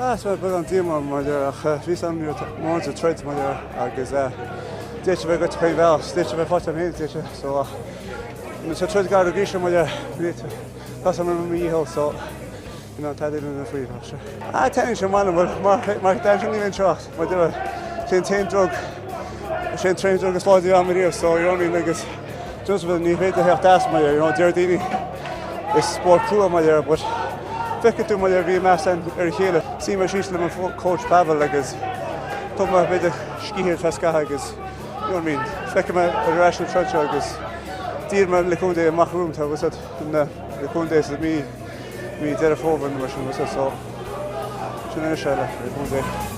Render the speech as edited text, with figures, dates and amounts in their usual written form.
Ah, is beagán díomá mar deir ach bhí a fhios agam ní raibh mórán sa troid mar deir agus d'fhéadfadh sé bheith goite chaon bhealach, d'fhéadfadh sé bheith faighte agam féin, d'fhéadfadh sé, so ach sa troid gar go seo mar deir, tá a fhios agam mo dhícheall so you know, tá duine na faoi seo. Ah, taitníonn sé maith liom, mar mar dan ní bhíonn seo mar deir sé an t-aon drug sé an t-aon drug is láidre agam riamh so you know what I mean agus just ní féidir theacht as mar you know, deir daoine is spórt crua mar deir but feicfidh tú mar deir bhí meas ar a chéile. Suigh mé síos le mo coach Pavel agus thug mé b'fhéidir scíth ar feadh scathaimh agus you know what I mean, feicfidh mé ar ais an troid seo agus d'iarr mé le contae amach romham tá a fhios na le contae sa mí mí Deireadh Fómhair nó mar sin so sin anois eile le contae.